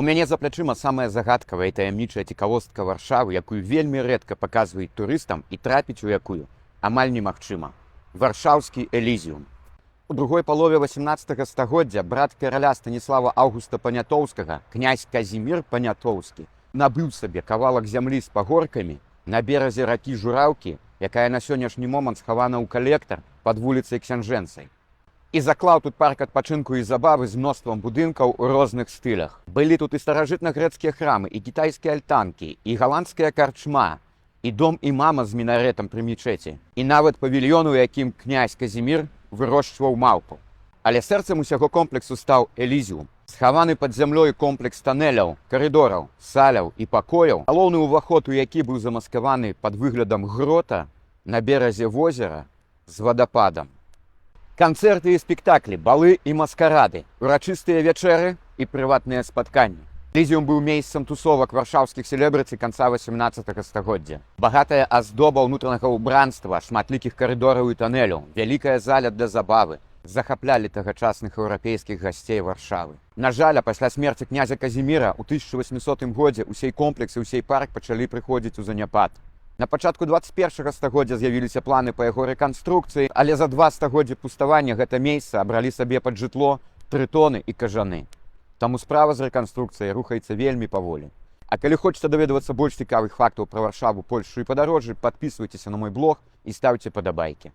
У мяне за плячыма самая загадкавая і таямнічая цікавостка Варшавы, якую вельмі рэдка паказваюць турыстам і трапіць у якую амаль немагчыма. Варшаўскі Элізіум. У другой палове 18 стагоддзя брат караля Станіслава Аўгуста Панятоўскага, князь Казімір Панятоўскі, набыў сабе кавалак зямлі з пагоркамі на беразе ракі Жураўкі, якая на сённяшні момант схавана ў калектар пад вуліцай Ксянжэнцай. І заклаў тут парк адпачынку і забавы з мноствам будынкаў у розных стылях. Былі тут і старажытна-грэцкія храмы, і кітайскія альтанкі, і галандская карчма, і дом імама з мінарэтам пры мечэці, і нават павільён, у якім князь Казімір вырошчваў малпу. Але сэрцам усяго комплексу стаў Элізіум. Схаваны пад зямлёй комплекс танэляў, карыдораў, саляў і пакояў, галоўны ўваход у які быў замаскаваны пад выглядам грота на беразе возера з вадападам. Канцэрты і спектаклі, балы і маскарады, урачыстыя вячэры і прыватныя спатканні. Элізіум быў месцам тусовак варшаўскіх селебрыці канца 18 стагоддзя. Багатая аздоба ўнутранага ўбранства, шматлікіх карыдораў і танэляў, вялікая заля для забавы захаплялі тагачасных еўрапейскіх гасцей Варшавы. На жаль, а пасля смерці князя Казіміра ў 1800 годзе ўсей комплекс і ўсей парк пачалі прыходзіць у заняпад. На пачатку 21 стагоддзя з'явіліся планы па яго рэканструкцыі, але за 2 стагоддзі пуставання гэта месца абралі сабе пад жытло трытоны і кажаны. Таму справа з рэканструкцыяй рухаецца вельмі паволі. А калі хочаце даведвацца больш цікавых фактаў пра Варшаву, Польшу і падарожжы, падпісвайцеся на мой блог і стаўце падабайкі.